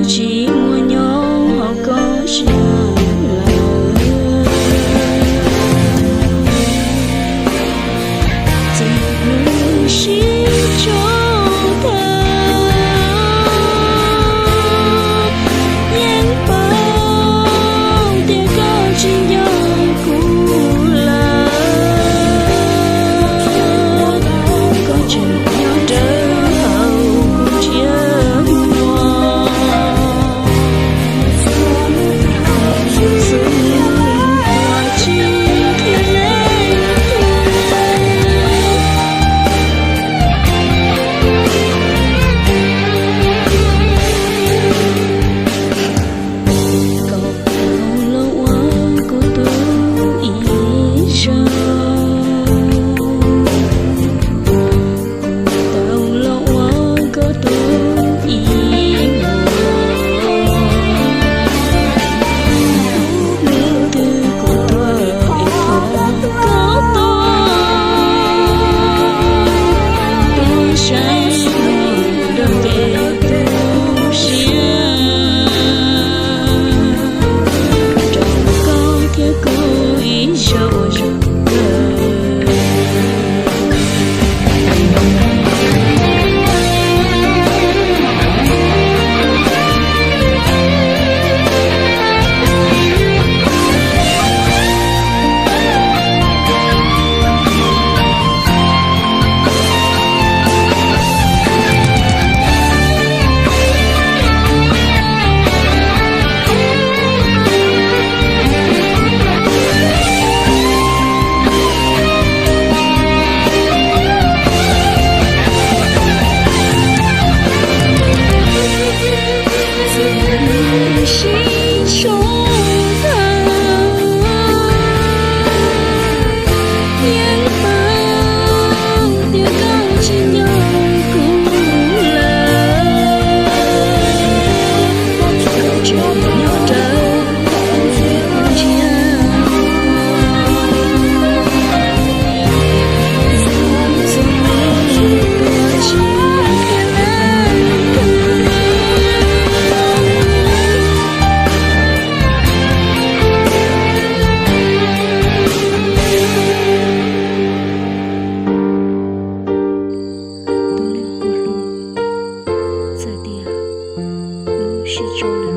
tsis muaj nyob hauv koj siab lawm. Txij hnub sib tso tag, yeej paub tias koj tsis nco kuv lawm. Koj tseem nyob rawv hauv kuv ntsej muag, xwb ua tsis qhia leej twg. Koj tau los ua kuv tus ib zaug, tau los ua koj tus ib zaug. Hnub twg kuv tuag es thov koj tuag, tuag saib nrog kev tu siab, rau koj thiab kuv ib zaug ua zoo kawg. Sib tso tag, yeej paub tias koj tsis nco kuv lawm. Tseem nyob rawv hauv kuv ntsej muag, xwb ua tsis qhia leej twg. Tus neeg kuv hlub, txawm tias wb sib tso lawm